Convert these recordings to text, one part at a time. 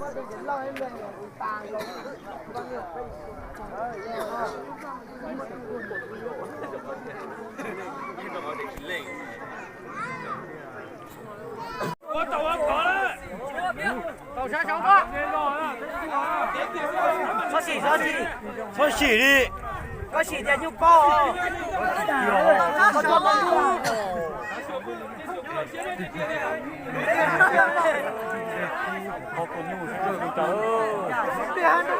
Txhob sim, txhob sim, txhob sim li. Koj sim tias nyuj paub.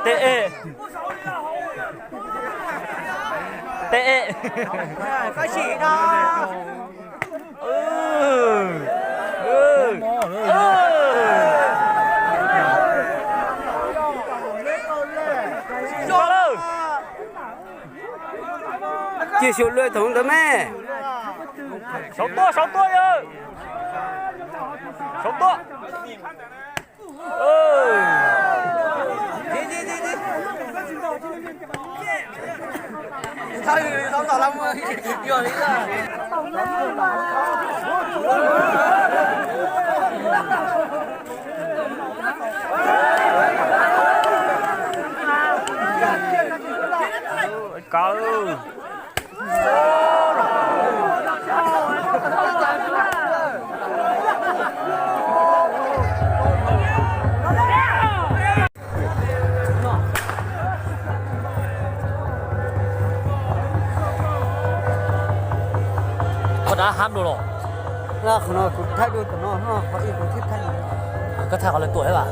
T E. T E. Koj sim no. Cia xyuas lawm thaum ntawd me. Saud tuaj, saud tuaj yawg. Saud tuaj. Kaw. Koj dab hab dua los? Qhov no kuv thaij dua tom no, qhov ib kuv thiaj thaij. Koj thaij qhov lawv tuam thiab as?